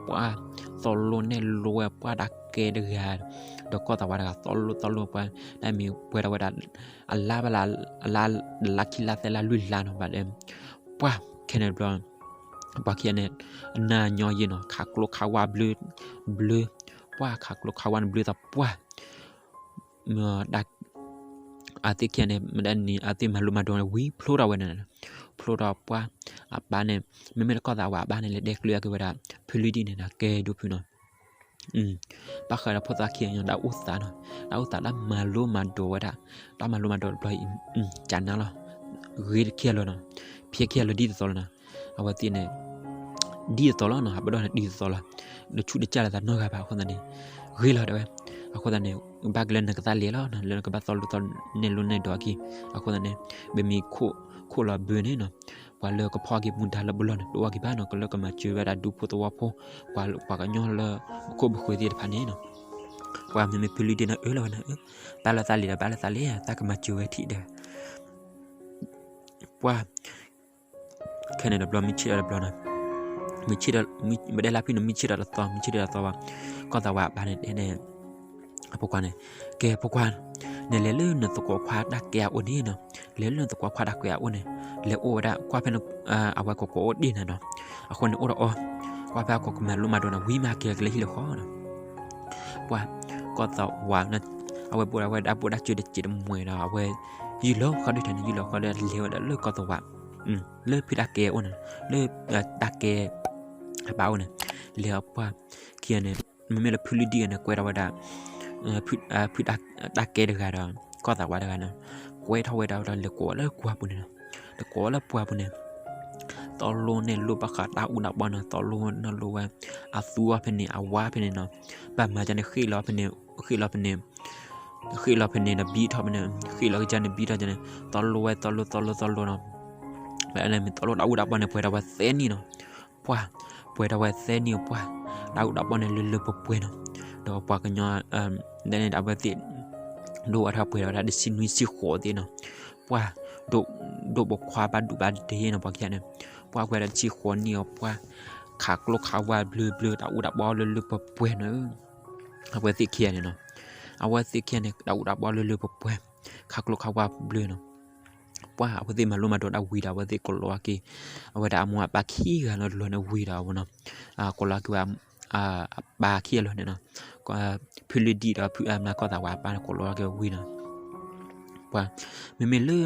ပှၢ်, သီလိနဲၣ်လိဝဲပှၢ်တၢ်ကဲတဂၤ, ဒီးကီၢ်သးဝးတဂၤ သီလိသီလိပှၢ်, တၢ်မ့ၢ်ပှဲၤထီၣ်ဝဲဒၣ် အလါဘၣ်လါ, အလါ, လါခံလါသၢလါလွံၢ်လါနီၤ, ဘၣ်ဒီး ပှၢ်, ခဲန့ၣ်တဘျီ, ပှၢ်ခံဂၤန့ၣ်, အနၢ်ညီယဲၢ်နီၤ, ခးကျိခးဝါဘျၢ, ဘျၢ, ပှၢ်ခးကျိခးဝါန့ၣ်ဘျၢသးပှၢ်, အဝဲသ့ၣ်ခံဂၤန့ၣ် မ့ၢ်ဒၣ်န့ၣ် အဝဲသ့ၣ်မၤလိမၤဒိးန့ၣ်ဝံၤဖျိထီၣ်ဝဲန့ၣ်, ဖျိထီၣ်ပှၢ်, အပၢ်န့ၣ်, မ့မ့ၢ်လၢကီၢ်သးဝးအပၢ်န့ၣ် လဲၤတဲကျၢၤက့ၤဝဲဒၣ် ဖုလံဒံၣ်န့ၣ်ဒီး ကဲဒိၣ်ဖုနီၤ ဘၣ်ဃးဒီးဖိသၣ်ခံဂၤညီ တၢ်အိၣ်သးနီၤ, တၢ်အိၣ်သးတၢ်မၤလိမၤဒိးဝဲဒၣ်, တၢ်မၤလိမၤဒိးတဘျီအံၤ, ကနၤလီၤ, ဂ့ၤခံဂၤလၢာ်နီၤ, ဖဲခံဂၤလၢာ်ဒ်သိးသိးလီၤနီၤ, အဝဲသ့ၣ်န့ၣ်, ဒ်သိးသိးလီၤနီၤ, ဟးပဒီၣ်န့ၣ်ဒ်သိးသိးလီၤ, တဆူးတစၢ်လၢသးနီတဂၤဘၣ်အဃိသတးန့ၣ်, ဂ့ၤလီၤတဲဝဲ, အဃိသတးန့ၣ်, ဘၣ်ကလၢနကသးလဲၤလီၤနီၤ, လၢနကဘၣ်သီလိသီလိနဲၣ်လိန့ၣ်ဒိးအခံ, အဃိသတးန့ၣ်, ပမ့ၢ်ခိၣ်လီၤဘၢန့ၣ်နီၤ ပှၤလၢကဖီၣ်က့ၤမူဒါလၢပလီၢ်န့ၣ် တအိၣ်က့ၤဘၣ်နီၤ, ကလၢကမၤစၢၤဝဲဒၣ်ဒူဖိသဝီဖိ, ပှၤကညီလၢ ပခိၣ်ပဃၢၤသ့ၣ်တဖၣ်န့ၣ်နီၤ, ပှၢ်မ့မ့ၢ်ဖုလံဒံၣ်န့ၣ်အၢလီၤဝဲန့ၣ်, ဘၣ်လၢသးလဲၤဒီးဘၣ်လၢသးလဲၤ သးကမၤစၢၤဝဲထံၣ်ဒီး ပှၢ်, ခဲန့ၣ်တဘျီ မုၢ်ဆ့ၣ်ဒီးတဘျီနီၤ, မုၢ်ဆ့ၣ်ဒီး, မ့ၢ်တဲလၢဖုန့ၣ် မုၢ်ဆ့ၣ်ဒီးတသီ, မုၢ်ဆ့ၣ်ဒီးတသီဘၣ်, ကီၢ်သးဝးအပၢ်န့ၣ်တဲန့ၣ် အဖိခွါန့ၣ်, ကဲဖိခွါ, နလဲၤလၢနသကိးခွါတၢ်ကဲအအိၣ်န့ၣ်နီၤ, လဲၤလၢနသကိးခွါတၢ်ကဲအအိၣ်န့ၣ်, လဲၤအိၣ်ဝဲဒၣ်ကွၢ်ဖဲန့ၣ်, အဝဲကကိးအိၣ်ဒ့ၣ်နၤနီၤ, အဃိန့ၣ်အိၣ်ဒီးအီၤ, ကွၢ်ဖဲအကိးကမၤလိမၤဒိးန့ၣ် ဝံၤမးက့ၤကလဲၤဟံၣ်လၢဃီနီၤ ပှၢ်, ကီၢ်သးဝး, အဝဲဘိးဒၣ်ဝဲဒၣ်ဘိးဒၣ်စၢၤတစဲးတမှဲၤဒီး အဝဲ, ယုၢ်လီၤဃီဒုးထဲန့ၣ် ယုၢ်လီၤဃီဒီးလဲၤဝဲဒၣ်လၢကီၢ်သးဝး, လၢဖုတၢ်ကဲအအိၣ်န့ၣ်, လၢ, တၢ်ကဲ, အပၢ်အိၣ်န့ၣ်, လဲၤအီၤပှၢ်, ခံဂၤန့ၣ်, မ့မ့ၢ်လၢဖုလံဒံၣ်ဂၤန့ၣ် ကွဲထီၣ်ဝဲဒၣ်, ဖု, ဖုတၢ်ကဲတဂၤဒီး, ကီၢ်သးဝးတဂၤန့ၣ်, ကွဲထီၣ်ဝဲဒၣ်ဒီးလဲၤကိးလၢပှၢ်ပူၤန့ၣ်နီၤ, လဲၤကိးလၢပှၢ်ပူၤန့ၣ် သီလိနဲၣ်လိဘၣ်ဃးတၢ်အူတၢ်ပီန့ၣ် သီလိနဲၣ်လိဝဲ, အသူအီၤဖဲန့ၣ် အဝါဖဲန့ၣ်နီၤ, ဘၣ်မၤဒ်န့ၣ် ဃ့ၣ်လီၤဖဲန့ၣ်, ဃ့ၣ်လီၤဖဲန့ၣ်, ဃ့ၣ်လီၤဖဲန့ၣ်ဒီးဘံထီၣ်ဖဲန့ၣ်, ဃ့ၣ်လီၤကစၢ်န့ၣ်ဘံထီၣ်ကစၢ်န့ၣ် သီလိဝဲ သီလိ သီလိ သီလိနီၤ, မ့ၢ်သီလိတၢ်အူတၢ်ပီန့ၣ် ပှဲၤထီၣ်ဝဲသၢနံၣ်နီၤ, ပှၢ်, ပှဲၤထီၣ်ဝဲသၢနံၣ်အပှၢ်, တၢ်အူတၢ်ပီန့ၣ်လၢလၢပှဲၤပှဲၤနီၤ, ဒီးပှၤကညီ, ဒ်န့ၣ်ဒီးအဝဲသ့ၣ်, ဒိၣ်ဝဲထီၣ်ပှဲၤထီၣ်ဝဲဒၣ်တဆံနွံဆံဃိးသ့ၣ်နီၤ, ပှၢ်, ဒိၣ်ပိာ်ခွါဘၣ်ဒူၣ်ဘၣ်ဒ့နီၤ ပှၤခံဂၤန့ၣ်, ပှၢ်ပှဲၤဒီးတဆံဃိးနံၣ်အပှၢ်, ခးကျိခးဝါဘျၢဘျၢတၢ်အူတၢ်ပီလၢလၢပှဲၤပှဲၤနီၤ, အဝဲသ့ၣ်ခံဂၤန့ၣ်နီၤ, အဝဲသ့ၣ်ခံဂၤန့ၣ် တၢ်အူတၢ်ပီလၢလၢပှဲၤပှဲၤ, ခးကျိခးဝါဘျၢနီၤ ပှၢ်အဝဲသ့ၣ်မၤလိမၤဒိးတၢ်ဝံၤဒီး အဝဲသ့ၣ်ကိးလီၤက့ၤ, အဝဲဒၣ်အမိၢ်အပၢ်ခံဂၤလၢတလီၤန့ၣ်ဝံၤဒီးအဝဲနီၤ, ကိးလီၤက့ၤဝဲ, အပၢ်ခံဂၤလၢန့ၣ်နီၤ, ဖုလံဒံၣ်ဒီးဖုအမါကီၢ်သးဝးအပၢ်န့ၣ် ကိးလီၤက့ၤဝံၤနီၤ, ပှၢ်, မ့မ့ၢ်လၢ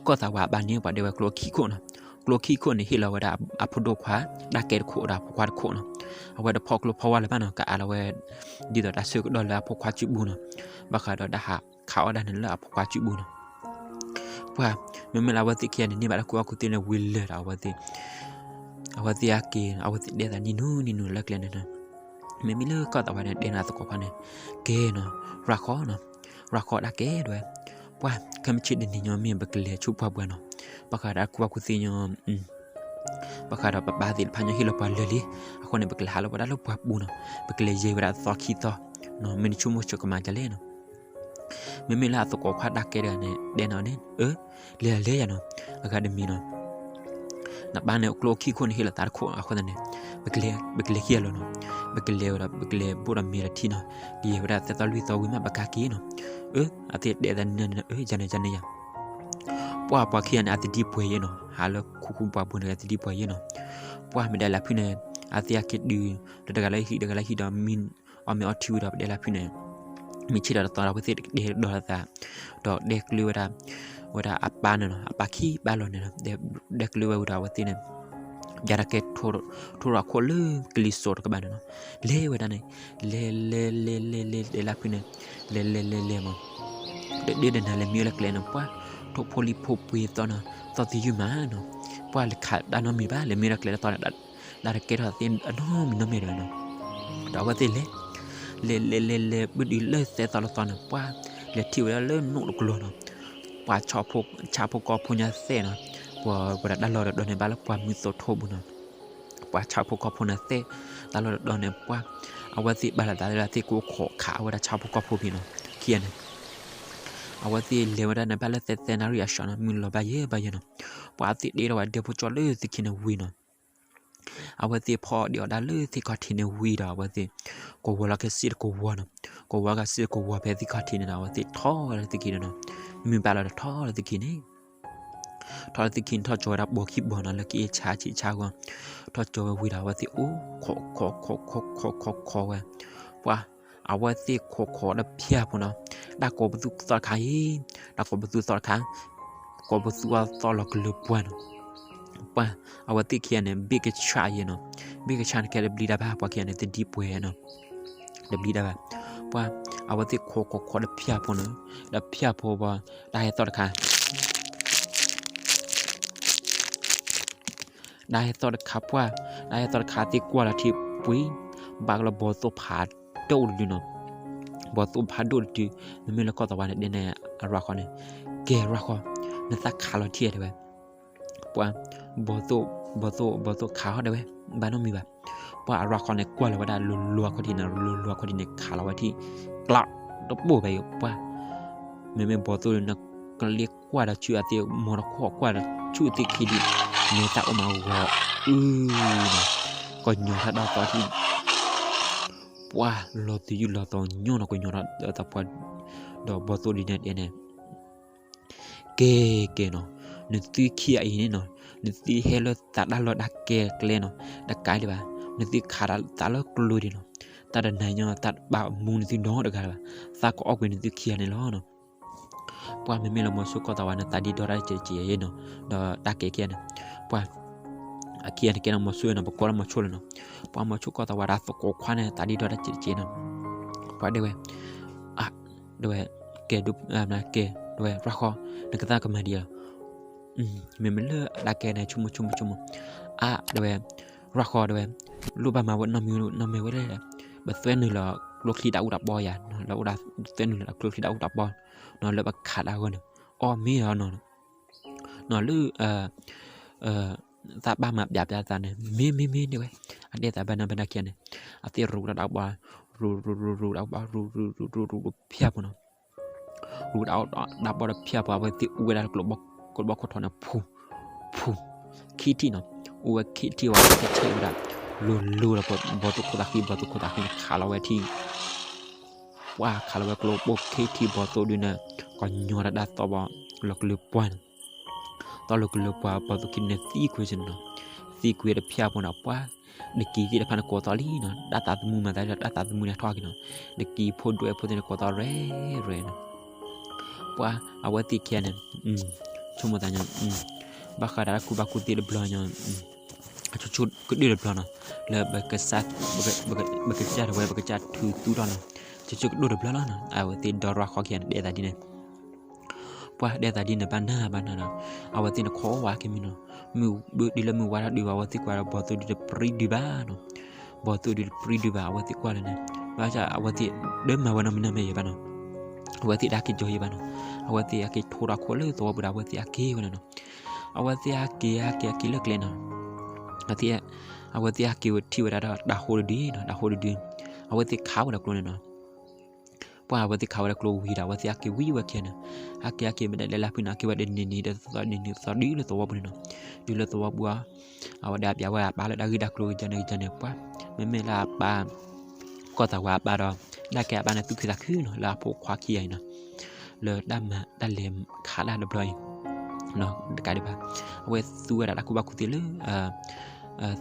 ကီၢ်သးဝးအပၢ်န့ၣ် ပှၤဒဲဝဲကျိခံခိၣ်နီၤ, ကျိခံခိၣ်န့ၣ် ဟ့ၣ်လီၤဝဲဒၣ်အဖိဒိၣ်ခွါ, တၢ်ကဲတခိၣ်ဒီးအဖိခွါတခိၣ်နီၤ, အဝဲတဖီၣ်ကျိဖီၣ်ဝါလၢၤဘၣ်နီၤ, ကအးလီၤဝဲ, ဒ်သိးတၢ်ဆၢကတီၢ်လၢအဖိခွါစုပူၤနီၤ, ဘၣ်ဃးဒီးတၢ်ဟးခးအီၣ်ဒၣ်န့ၣ်လၢအဖိခွါစုပူၤနီၤ, ပှၢ်, မ့မ့ၢ်လၢအဝဲသ့ၣ်ခံဂၤန့ၣ် န့ၢ်ဘၣ်တၢ်ကူၣ်ဘၣ်ကူၣ်သ့န့ၣ်ဝံၤလၢာ်ဒီးအဝဲသ့ၣ် အဝဲသ့ၣ်အက့ၤ အဝဲသ့ၣ်တဲသးနံၤနုၤနံၤနုၤလၢကျဲန့ၣ်နီၤ, မ့မ့ၢ်လၢကီၢ်သးဝးန့ၣ် တဲန့ၢ်အသကိးခွါန့ၣ်, ကဲနီၤ, ရၤဃီနီၤ, ရၤဃီတၢ်ကဲဒၣ်ဝဲ, ပှၢ်, ခဲမုၢ်ဆ့ၣ်တနံၤညီမ့ၢ်ပကလဲၤဆူပှၢ်ပူၤနီၤ, ဘၣ်ဃးဒီးကူၣ်ဘၣ်ကူၣ်သ့ညီ ဘၣ်ဃးဒီးပပၢ်သ့ၣ်တဖၣ်ညီဟ့ၣ်လီၤပှၤလၢာ်လံ, အဃိန့ၣ် ပကလဲၤဟးလီၤပှၤဒၣ်လၢပှၢ်ပူၤနီၤ, ပကလဲၤယံၤဝဲဒၣ်သီခံသီ, မ့ၢ်နဆိကမိၣ်ဆိကမးဒ်လဲၣ်နီၤ မ့မ့ၢ်လၢအသကိးခွါတၢ်ကဲတဂၤန့ၣ် တဲန့ၢ်အီၤန့ၣ်, အၢ, လဲၤလဲၤယၤနီၤ, အဂၤတမံၤနီၤ, နပၢ်န့ၣ် ကျိခံခိၣ်န့ၣ်ဟ့ၣ်လီၤသးတခိၣ်အဃိသတးန့ၣ်, ပကလဲၤခံဂၤလီၤနီၤ, ပကလဲၤဝဲဒီး ပကလဲၤဘိၣ်ဒီးမ့ၤဒီးထံနီၤ, ကယဲၢ်ဝဲဒၣ်သၢသီလွံၢ်သီဝံၤမး ပကးက့ၤနီၤ, အၢ, အသ့ၣ်တဲသးန့ၣ်, အၢ, ယၤန့ၣ် ယၤန့ၣ်ယၤ ပှၢ်ပှၤခံဂၤန့ၣ် အသဒံပှဲၤယဲနီၤ, ဟးလၢခိခိပှၢ်ပူၤန့ၣ် အသဒံပှဲၤယဲနီၤ, ပှၢ်မ့ၢ်ဒဲးလၢဖုန့ၣ်, အသ့ၣ်အက့ၤတုၤ, လၢတဂၤလၢဟံၣ်တဂၤလၢဟံၣ်ဒီးမံ, အီၣ်မ့ၤအီထံဝံၤဒီး ပဒဲးလၢဖုန့ၣ်, မုၢ်ဆ့ၣ်ဒီးတသီဒီး အဝဲသ့ၣ်တဲဒီးသး, ဒီးတဲကျၢၤဝဲဒၣ်, ဝဲဒၣ်အပၢ်န့ၣ်နီၤ, အပၢ်ခံပၢ်လီၤန့ၣ်, တဲကျၢၤဝဲဝံၤဒီးအဝဲသ့ၣ်န့ၣ်, ယၤတၢ်ကဲ, ထိၣ်ဒီးခိၣ်လၢကလံၤစိးတကပၤန့ၣ်နီၤ, လဲၤဝဲဒၣ်န့ၣ်, လဲၤလဲၤလဲၤလဲၤလဲၤဒဲးလၢဖုန့ၣ်, လဲၤလဲၤလဲၤလဲၤမး တဒၢတနၤလဲၤမံဝဲလၢကျဲန့ၣ် ပှၢ်, ထိၣ်ဖိလံၤဖိပှ့ၤသီနီၤ, သီသယုၢ်မးနီၤ, ပှၢ်လဲၤခးတၢ်နီတမံၤဘၣ်, လဲၤမံဝဲလၢကျဲလၢသီန့ၣ်, တၢ်တကဲထီၣ်သ့အနီတမံၤနီတမံၤတဂၤနီၤ, ဒီးအဝဲသ့ၣ်လဲၤ, လဲၤလဲၤလဲၤလဲၤ ဘုဒုးလၢသဲသီလီၤသီန့ၣ် ပှၤ လဲၤထံၣ်ဝဲဒၣ်လၢနိၣ်တကျိၤနီၤ, ပှၤ ဆၣ်ဖိကီၢ်ဖိညါသဲနီၤ, ပှၤဝဲဒၣ်တၢ်လီၢ်တတီၤန့ၣ် ဘၣ်လၢပှၢ်မုၢ်သိးထိပူၤနီၤ, ပှၤဆၣ်ဖိကီၢ်ဖိန့ၣ်သဲ တၢ်လီၢ်တတီၤန့ၣ် ပှၤ အဝဲသ့ၣ်ဘၣ်လီၤသးလၢသ့ၣ်ကိးခိးခးဝဲဒၣ်ဆၣ်ဖိကီၢ်ဖိဖဲနီၤ, ခံဂၤန့ၣ် အဝဲသ့ၣ်လဲၤဝဲဒၣ်န့ၣ် ဘၣ်လၢသဲသဲနၣ်ရံၣ်အဆၢနီၤ, မုၢ်လီၤဘၣ်ယဲၢ်ဘၣ်ယဲၢ်နီၤ, ပှၤသ့ၣ်တ့ထီၣ်ဝဲဒဲဖိကၠီလၢသုးခံန့ၣ်ဝံၤနီၤ, အဝဲသ့ၣ်ဖီၣ်ဒံးအီၤဒၣ်လၢသ့ၣ်ခီၣ်ထံးန့ၣ်ဝံၤဒီး အဝဲသ့ၣ် ကဝီၤလီၤက့ၤစ့ၢ်တကဝီၤနီၤ, ကဝီၤက့ၤစ့ၢ်တကဝီၤဖဲသ့ၣ်ခီၣ်ထံးန့ၣ်ဒီး အဝဲသ့ၣ်ထီၣ်ဝဲလၢသ့ၣ်ခံန့ၣ်နီၤ, မုၢ်ဘၣ်လီၤဒီးထီၣ်လၢသ့ၣ်ခံန့ၣ် ထီၣ်လၢသ့ၣ်ခံန့ၣ် ထီၣ်ကၠီဝဲဒၣ်ပိာ်ခံဘီနီၤ, လၢက့ၤဆါဆံးဆါဂီၢ်, ထီၣ်ကၠီဝဲဝံၤဒီး အဝဲသ့ၣ်အိၣ်ခိးခိးခိးခိးခိးခိးခိးဝဲ, ပှၤ အဝဲသ့ၣ်ခိးခိးတဖၠၣ်ဖိနီၤ, တၢ်ကိးပသူသီၣ်တခါအံၤ, တၢ်ကိးပသူသီၣ်တခါ, ကိးပသူအသီၣ်လီၤကလၢပှၢ်နီၤ, ပှၤ အဝဲသ့ၣ်ခံဂၤန့ၣ် ဘ့ၣ်ကဆၣ်ယဲနီၤ, ဘ့ၣ်ကဆၣ်န့ၣ် ကဲတဘျံးတၢ်ဘၣ် ပှၤခံဂၤန့ၣ် တဒ်ပှဲၤနီၤ, တဘျံးတၢ်ဘၣ်, ပှၤ အဝဲသ့ၣ်ခိးခိးခိးတဖၠၣ်ဖိနီၤ, တဖၠၣ်ဖိပှၤ တၢ်ဟဲသီၣ်တခါ တၢ်ဟဲသီၣ်တခါပှၢ်, တၢ်ဟဲသီၣ်တခါသ့ၣ်ကွၢ်လီၤထံပှ့ၤ, ဘၣ်ကလီၤဘီသိၣ်ဖးဒိၣ်တဒုနီၤ, ဘီသိၣ်ဖးဒိၣ်တဒု, မ့မ့ၢ်လၢကီၢ်သးဝးန့ၣ် တဲန့ၣ် အရၤဃီန့ၣ်, ကဲရၤဃီ, နသးခးလီၤထံတဲဝဲ, ပှၤ, ဘီသိၣ်, ဘီသိၣ်, ဘီသိၣ်ခးဟီတဲဝဲ, ဘၣ်နီတမံၤဘၣ်, ပှၤအရၤဃီန့ၣ် ကွၢ်လီၤဝဲဒၣ်လိၤလိၤအခီၣ်ထံးန့ၣ် လိၤလိၤအခီၣ်ထံးန့ၣ် ခးလီၤဝဲထံၣ်, ကျး, တပိၢ်ဘၣ်အံၤပှၤ မ့မ့ၢ်ဘီသိၣ်ဒုးန့ၣ် ကလ့ကွၢ်ဒီးဆူအသ့ၣ် မီတခီကွၢ်ဒီးဆူသ့ၣ်ခံဒုး, မ့ၢ်တၢ်အိၣ်မးဂီၤအုနီၤ, ကညီၤထီၣ်တၢ်သီထံၣ်, ပှၤလီၤသယုၢ်လီၤသီညီနီၤ ကညီၤထီၣ်တၢ်သီပှၢ်, ဒီးဘီသိၣ်ဒုးန့ၣ်တဲန့ၣ်, ကဲကဲနီၤ, နသုခံဂၤအံၤန့ၣ်နီၤ, နသုဟဲလၢသးတၢ်လီၢ်တၢ်ကျဲနီၤ, တကးဒံးဘၣ်, နသုခးသးလၢကျိဒံးနီၤ, တၢ်တနၤညါတၢ်ဘၣ်မူနသုဒီတဂၤလၢၤဘၣ်, သးကအီၣ်ကွံာ်နသုခံဂၤန့ၣ်လီၤနီၤ. ပှၤမ့မ့ၢ်လၢမီၤစိရိၤကီၢ်သးဝးန့ၣ် သးဒ့ဒီတၢ်တကဲးတကဲးယဲနီၤ, ဒီးတၢ်ကဲခံဂၤန့ၣ်, ပှၤ, အခံဂၤန့ၣ်ကဲနီၤမီၤစိရိၤနီၤ ပကိးလၢမီၤစိရိၤလီၤနီၤ, ပှၤမီၤစိရိၤကီၢ်သးဝးဒီးသကိးခွါန့ၣ် သးဒ့ဒီတၢ်တကဲးတကဲးနီၤ, ပှၤတဲဝဲ, အ, တဲဝဲ, ကဲဒိ, ကဲ, တဲဝဲ, ရၤဃီ, နကသးကမၤဒံးဧါ, မ့မ့ၢ်လၢအတၢ်ကဲန့ၣ် ဆိကမိၣ်ဆိကမိၣ်ဆိကမိၣ်, အ, တဲဝဲ, ရၤဃီတဲဝဲ, လိၣ်ဘၣ်မၤဝဲနီတမံၤနီတမံၤဝဲလဲၣ်, ပသွဲနုာ်လီၤကျိချံတၢ်အူတၢ်ပီယၤ, လၢအိၣ်ဒၣ်သွဲနုာ်လီၤကျိချံတၢ်အူတၢ်ပီ, နီၤလၢပခးတၢ်အဂီၢ်န့ၣ်, အီၣ်မ့ၢ်အီၤနီၤ, နီၤလၢ သးဘၣ်မၤပျးပျးသးန့ၣ် မ့ၢ်မ့ၢ်မ့ၢ်န့ၣ်ဝဲ, အတဲသးဘၣ်နဘၣ်နခံဂၤန့ၣ်, အသ့ၣ်ရူးတၢ်တၢ်ဘီ, ရူးရူးရူးရူးတၢ်ဘီ ရူးရူးရူးရူးတဖၠၣ်ဖိနီၤ, ရူးတၢ်ဘီတဖၠၣ်ဖိ အဝဲသ့ၣ်အူဝဲဒၣ်လၢကျိဘီခိၣ်ထီန့ၣ် ဖူ, ဖူ, ခံထံၣ်နီၤ, အူဝဲခံထံၣ်ဝဲသ့ၣ်ထဲဝဲဒၣ်, လိၤလိၤဒီးဘီသိၣ်ခိၣ်သးဃံ ဘီသိၣ်ခိၣ်သးဃံန့ၣ် ခးလီၤဝဲထံၣ် ပှၤခးလီၤဝဲကျိပိၢ်ခံထံၣ်ဘီသိၣ်ဒုးန့ၣ်, ကညီၤတၢ်တၢ်သီၣ်ဘီ, လီၤကလၢပှၢ်န့ၣ်, သီၣ်လီၤကလၢပှၢ်ဘီသိၣ်ခံန့ၣ်သံကွံာ်စ့ၢ်နီၤ, သံကွံာ်တဖၠၣ်ဖိန့ၣ် ပှၤ, ဒကံသ့ၣ်တဖၣ်န့ၣ်ကိးသီၣ်လံနီၤ, တၢ်သးသမူမၤသးလၢတၢ်သးသမူန့ၣ်ထီၣ်က့ၤနီၤ, ဒကံဖိဒွဲၣ်ဖိသ့ၣ်န့ၣ်ကိးသီၣ်ရဲၣ်ရဲၣ်နီၤ, ပှၤ, အဝဲသ့ၣ်ခံဂၤန့ၣ်, ဆိကမိၣ်သးညီ, ဘၣ်ဃးဒီးတၢ်ကူၣ်ဘၣ်ကူၣ်သ့တဘျီညီ အဆိကတၢၢ်တဘျီနီၤ, လၢပကစၢ်, ပကစၢ်တဝဲ ပကစၢ်ထုသူထီၣ်နီၤ, ဆိကတၢၢ်တဘျီလီၤနီၤ, အဝဲသ့ၣ်ဒီရၣ်ဃီခံဂၤန့ၣ် တဲသးဒ်န့ၣ်, ပှၤတဲသးဒ်န့ၣ် ဘၣ်နၢ်ဘၣ်နၢ်နီၤ, အဝဲသ့ၣ်န့ၣ်ခိးဝဲက့ၤမ့ၢ်နီၤ, မုၢ်ဒုးလၢမုၢ်ဝါထီၣ်ဒုးဘၣ် အဝဲသ့ၣ်ကွၢ်ဒီးဘီသိၣ်ဒုးတပြံဒုးဘၣ်နီၤ, ဘီသိၣ်ဒုးတပြံဒုးဘၣ် အဝဲသ့ၣ်ကွၢ်လၢန့ၣ်, ဘၣ်ဆၣ်အဝဲသ့ၣ်ဒၢမၤဝဲနီတမံၤနီတမံၤယဲၢ်ဘၣ်နီၤ, အဝဲသ့ၣ်တဟဲက့ၤကၠီယဲၢ်ဘၣ်နီၤ, အဝဲသ့ၣ်ဟဲက့ၤထိဒီးခိၣ်လၢသဝီပူၤဒီး အဝဲသ့ၣ်ဟဲက့ၤဝဲန့ၣ်နီၤ, အဝဲသ့ၣ်ဟဲက့ၤ ဟဲက့ၤ ဟဲက့ၤလၢကျဲနီၤ, အဝဲသ့ၣ်ဟဲက့ၤဝဲထံၣ်ဝဲဒၣ်ဒီးတၢ်ဟိတဒုနီၤ, တၢ်ဟိတဒု, အဝဲသ့ၣ်ခးဝဲဒၣ်ကျိန့ၣ်နီၤ, ပှၤအဝဲသ့ၣ်ခးဝဲဒၣ်ကျိဝံၤဒီး အဝဲသ့ၣ်ဟဲက့ၤဝံၤဝဲခံဂၤန့ၣ်, ဟဲက့ၤဟဲက့ၤမ့ၢ်ဒၣ်လဲၤလၢဖုန့ၣ် ဟဲက့ၤဝဲတနံၤနံၤဒီးသီနံၤနံၤသီဒုလၢသဝီပူၤန့ၣ်နီၤ, တုၤလၢသဝီပူၤဧါ, အဝဲဒၣ်ပျးဝဲအပၢ်လၢတၢ်ဂ့ၢ်တၢ်ကျိၤကန့ၣ်ကန့ၣ် ပှၤ, မ့မ့ၢ်လၢအပၢ် ကီၢ်သးဝးအပၢ်ဒီး ဒၣ်ကဲအပၢ်န့ၣ် သူၣ်ခုသးခုနီၤ လၢအဖိခွါခံဂၤအံၤနီၤ, လၢတၢ်မၤတၢ်လဲၤခးတၢ်တဘျီအံၤ, တကးဒံးဘၣ်, အဝဲသူဝဲဒၣ်တၢ်ကူၣ်ဘၣ်ကူၣ်သ့လၢ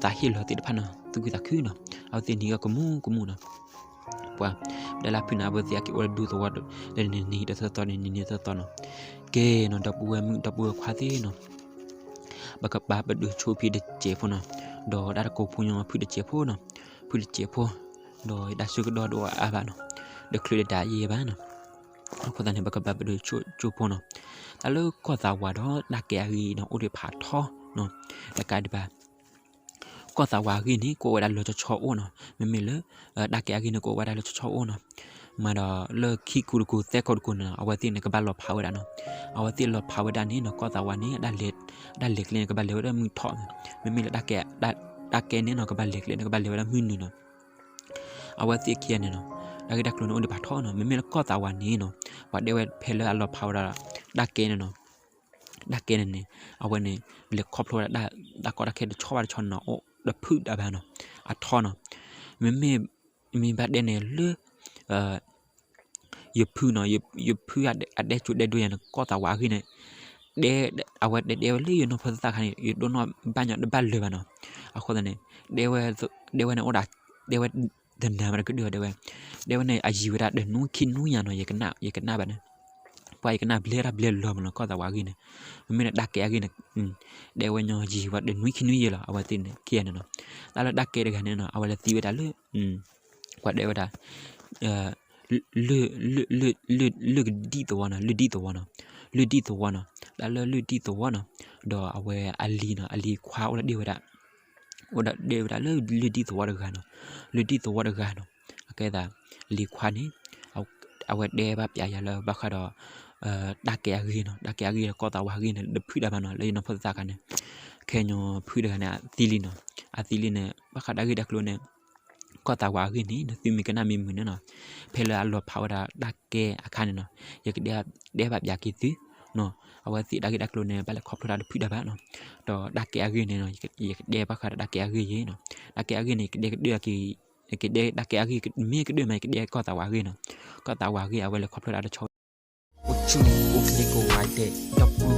သးဟ့ၣ်လီၤသ့ၣ်တဖၣ်နီၤ သူၣ်ခုသးခုနီၤ, အဝဲသ့ၣ်နံၤဂီၢ်ကမူကမူနီၤ, ပှၤ, ဒၣ်လၢဖုန့ၣ် အဝဲသ့ၣ်ဟဲက့ၤအိၣ်လၢဒူသဝီ တနံၤနံၤတသီသီ တနံၤနံၤတသီသီနီၤ, ကဲနီၤ ဒီပုၢ်ဝဲၢ်မုၣ်ဒီပုၢ်ဝဲၢ်ခွါသ့ၣ်နီၤ ပကပာ်ပတုာ်ဆိဖံတစဲးဖိနီၤ, ဒီးတၢ်တကိးဖိညီဖုတစဲးဖိနီၤ, ဖုတစဲးဖိ, ဒီးတၢ်ဆၢကတီၢ်ဒိၣ်အါဘၣ်နီၤ, ဒီးချုးတဒါယဲၢ်ဘၣ်နီၤ, အဃိသတးန့ၣ် ပကပာ်ပတုာ်ဆိဖိနီၤ, တၢ်လၢကီၢ်သးဝးဒီးတၢ်ကဲအဂ့ၢ်နီၤ အိၣ်ဒံးဖးထီနီၤ, တကးဒံးဘၣ် ကီၢ်သးဝးအဂ့ၢ်န့ၣ် ကအိၣ်ဝဲဒၣ်လၢဆီဆီအိၣ်နီၤ, မ့မ့ၢ်လၢ တၢ်ကဲအဂ့ၢ်န့ၣ် ကအိၣ်ဝဲဒၣ်လၢဆီဆီအိၣ်နီၤ. မၤဒီးလၢခံခိၣ်တခိၣ်သၢခိၣ်တခိၣ်န့ၣ်နီၤ အဝဲသ့ၣ်န့ၣ် ကဘၣ်လီၤဖးဝဲဒၣ်နီၤ. အဝဲသ့ၣ်လီၤဖးဝဲဒၣ်န့ၣ်နီၤ ကီၢ်သးဝးန့ၣ် အတၢ်လဲၤကျဲန့ၣ် ကဘၣ်လဲၤဝဲဒၣ်မုၢ်ထီၣ်, မ့မ့ၢ်လၢ တၢ်ကဲန့ၣ်နီၤ ကဘၣ်လဲၤကျဲန့ၣ် ကဘၣ်လဲၤဝဲဒၣ်မုၢ်နုာ်နီၤ. အဝဲသ့ၣ်ခံဂၤန့ၣ်နီၤ တၢ်ဂ့ၢ်တၢ်ကျိၤန့ၣ် အိၣ်ဒံးဖးထီနီၤ. မ့မ့ၢ်လၢကီၢ်သးဝးန့ၣ်နီၤ ပှၤတဲဝဲဖဲလၢအလီၤဖးဝဲဒၣ် တၢ်ကဲန့ၣ်နီၤ တၢ်ကဲန့ၣ်န့ၣ် အဝဲန့ၣ် လဲၤခီဖျိဝဲဒၣ် တၢ်ကီတၢ်ခဲတဆီဘၣ်တဆီန့ၣ်နီၤ အိၣ်တဖုတၢ်ဘၣ်နီၤ, အထီနီၤ. မ့မ့ၢ် မ့ၢ်ဘၣ်တဲန့ၣ်လၢ ယဖုနီၤ, ယဖုအတဲစိၤတဲဒိယၤန့ၣ် ကီၢ်သးဝးအဂ့ၢ်န့ၣ် တဲ အဝဲတဲတဲဝဲလၢယနီၢ်ဖိသၣ်ခါန့ၣ် ယဒိးနီၣ်ဘၣ်ညီတဘၣ်လၢၤဘၣ်နီၤ. အဃိသတးန့ၣ် တဲဝဲ တဲဝဲန့ၣ်အိၣ်ဒၣ် တဲဝဲ တနၤမးတကဒုတဲဝဲ, တဲဝဲန့ၣ် အယံာ်ဝဲဒၣ်တနွံခံနွံယၤနီၤ ယကနၣ် ယကနၣ်ဘၣ်န့ၣ် ပှၤယကနၣ်ဘျဲၣ်တၢ်ဘျဲၣ်လီၤမးလီၤ ကီၢ်သးဝးအဂ့ၢ်န့ၣ်. မ့မ့ၢ်လၢတၢ်ကဲအဂ့ၢ်န့ၣ် တဲဝဲညီယံာ်ဝဲတနွံခံနွံယၤလီၤ အဝဲသ့ၣ်န့ၣ်ခံဂၤန့ၣ်နီၤ. တၢ်လၢတၢ်ကဲတဂၤန့ၣ်နီၤ အဝဲလဲၤသံဝဲဒၣ်လၢ ပှၤတဲဝဲဒၣ် လၢၢ် လၢၢ်ဒံၣ်သဝီနီၤ, လၢၢ်ဒံၣ်သဝီနီၤ, လၢၢ်ဒံၣ်သဝီနီၤ, တၢ်လၢလၢၢ်ဒံၣ်သဝီနီၤ, ဒီးအဝဲအလံၤနီၤ အလံၤခွါအိၣ်လၢဒ့ၣ်ဝဲဒၣ် အိၣ်ဒီးဒ့ၣ်ဝဲဒၣ်လၢလၢၢ်ဒံၣ်သဝီတဂၤနီၤ, လၢၢ်ဒံၣ်သဝီတဂၤနီၤ. အကဲသး လံၤခွါန့ၣ် အဝဲတဲဘၣ်ပျးယၤလၢဘၣ်ဃးဒီး တၢ်ကဲအဂ့ၢ်နီၤ, တၢ်ကဲအဂ့ၢ်ဒီးကီၢ်သးဝးအဂ့ၢ်န့ၣ် တဖုတၢ်ဘၣ်နီၤ လၢယနီၢ်ဖိသၣ်ခါန့ၣ်. ခဲညီဖုတဂၤန့ၣ် အသံလံနီၤ, အသံလံန့ၣ် ဘၣ်ဃးတၢ်ဂ့ၢ်တၢ်ကျိၤန့ၣ် ကီၢ်သးဝးအဂ့ၢ်န့ၣ် နသုမ့ၢ်ကနၣ်မ့ၢ်မုာ်န့ၣ်နီၤ, ဖဲလၢအလီၤဖးဝဲဒၣ်တၢ်ကဲအခါန့ၣ်နီၤ, ယကတဲဘၣ်ပျးက့ၤသုနီၤ, အဝဲသ့ၣ်တၢ်ဂ့ၢ်တၢ်ကျိၤန့ၣ် ဘၣ်လဲၤခီဖျိတၢ်တဖုတၢ်ဘၣ်နီၤ. ဒီးတၢ်ကဲအဂ့ၢ်န့ၣ်နီၤ ယကတဲဘၣ်ဃးဒီးတၢ်ကဲအဂ့ၢ်ယဲနီၤ, တၢ်ကဲအဂ့ၢ်န့ၣ် ယကတဲကဒုက့ၤ ယကတဲတၢ်ကဲအဂ့ၢ် မ့ၢ်ကဒုမး ယကတဲကီၢ်သးဝးအဂ့ၢ်နီၤ, ကီၢ်သးဝးအဂ့ၢ် အဝဲလဲၤခီဖျိတၢ်တဆီ အိၣ်ဆူၣ်အိၣ်ချ့ကိးဂၤဒဲး ဒီပုၢ်